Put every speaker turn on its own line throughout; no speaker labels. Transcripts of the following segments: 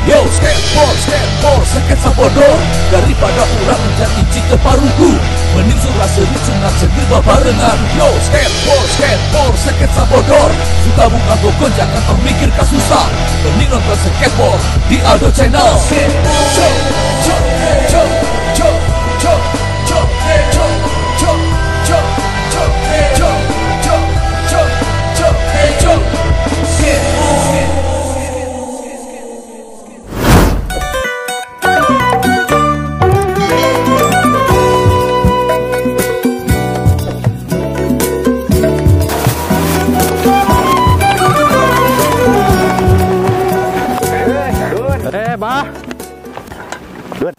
Yo, skateboard, skateboard, seket sabodor. Daripada urang jadi cike parugu, mending surah seri cengat cengir babarengan. Yo, skateboard, skateboard, seket sabodor. Suka buka gogon jangan tong mikir kasusah. Mending nonton skateboard di Aldo Channel.
Bah.
Dun.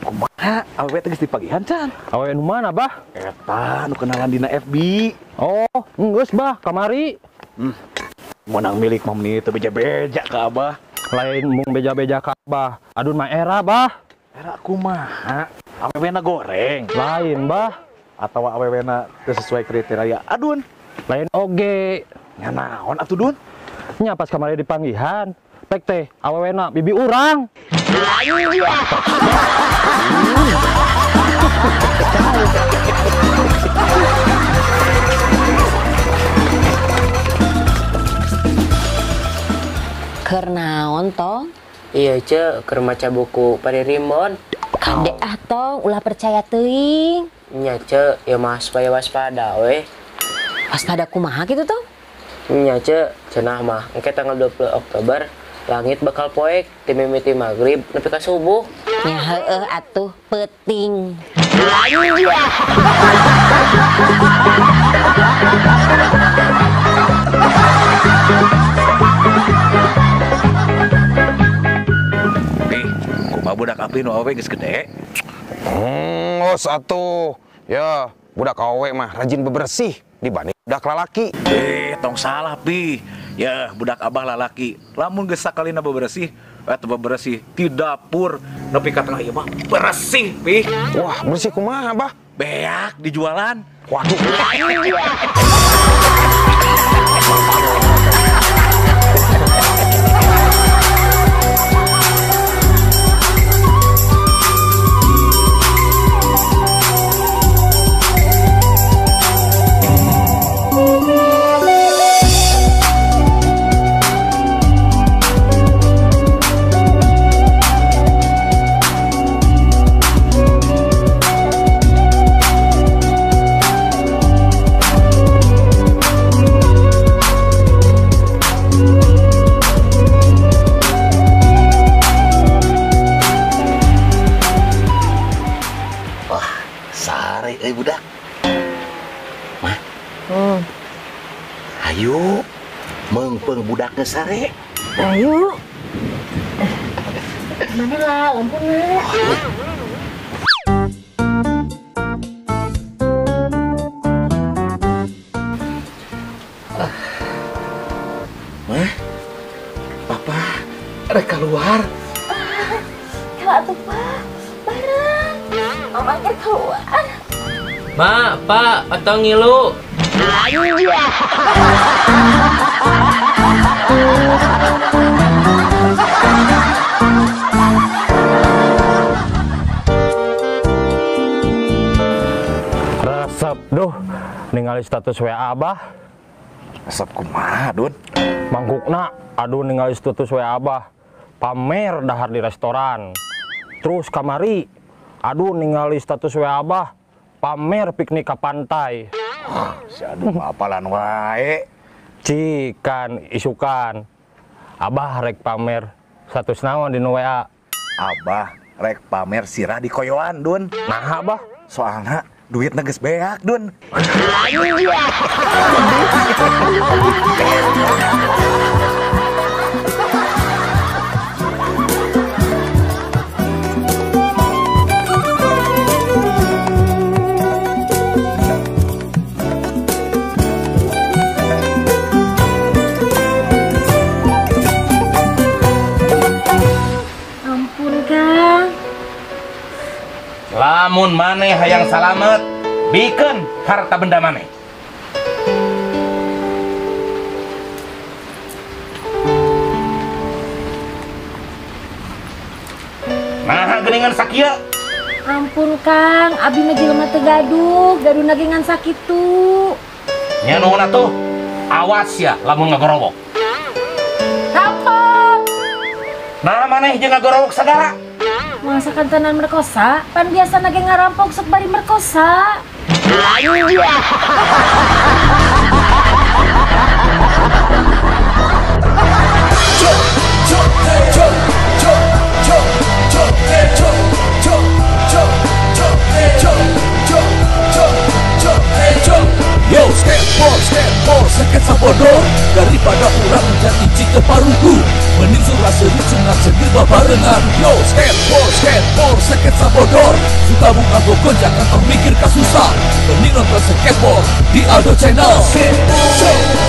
Kumaha awewe teh geus dipagihan can?
Awewe nu mana, Bah?
Eta nu kenalan dina FB.
Oh, geus Bah, kamari.
Menang milik mah meni teu beja-beja ka Abah.
Lain mung beja-beja ka Abah. Adun mah era, Bah.
Era kumaha? Awewena goreng.
Lain, Bah.
Atawa awewena teu sesuai kriteria adun.
Lain oge.
Nya naon atuh, Dun?
Nya pas kamari dipanggihan. Pek teh awewena bibi urang.
Keur naon tong?
Iya ce, keur maca buku Pari Rimbon.
Kade ah tong, ulah percaya teuing.
Nya ce, ya mah supaya waspada we.
Waspada kumaha kitu tong?
Nya ce, cenah mah engke tanggal 20 Oktober langit bakal poek ti mimiti maghrib nepi ka subuh.
Nya heueuh atuh peuting.
Ih, kumaha budak api nu awewe geus gede?
Ngos atuh. Ya, budak awewe mah rajin bebersih dibanding budak lalaki.
Tong salah pi. Ya, budak abah lalaki. Lamun geus sakalina bebersih, eta bebersih di dapur nepi ka tengah ieu mah bersih pi.
Wah, bersih kumaha, Bah?
Beak dijualan.
Waduh. Budak. Mah. Ayo meungpeung budaknya sare.
Ayo. Mana lah lampuna.
Mah. Papa rek keluar.
Kalau atuh Pak, bareng. Mama rek keluar.
Ma, Pak, atau ngilu.
Resep duh, ningali status WA Abah.
Resep kumaha, Dun?
Mangkukna, aduh ningali status WA Abah. Pamer dahar di restoran. Terus kamari, aduh ningali status WA Abah. Pamer piknik ke pantai.
Si aduh apalan wae.
Cikan isukan. Abah rek pamer status naon di WA.
Abah rek pamer sirah di koyoan, Dun.
Nah, Abah.
Soalna duitna geus beak, Dun.
Lamun maneh hayang salamet, bikeun harta benda maneh. geuningan sakieu.
Ampun Kang, abi mah jelema teu gaduh, gaduh nage ngan sakitu.
Nya nuhun atuh. Awas ya lamun ngagorowok.
Rampok.
Nah maneh jeung ngagorowok sagala.
Masa kantenan merkosa, pan biasa nage ngarampok sok bari merkosa.
Yo, skateboard, skateboard, sketsa bodor. Daripada urang jadi cita parugu, mending surah seri cengar cengir babarengan. Yo, skateboard, skateboard, sketsa bodor. Suka buka bokon jangan tong mikir kasusah. Mending nonton skateboard di Aldo Channel. Skateboard.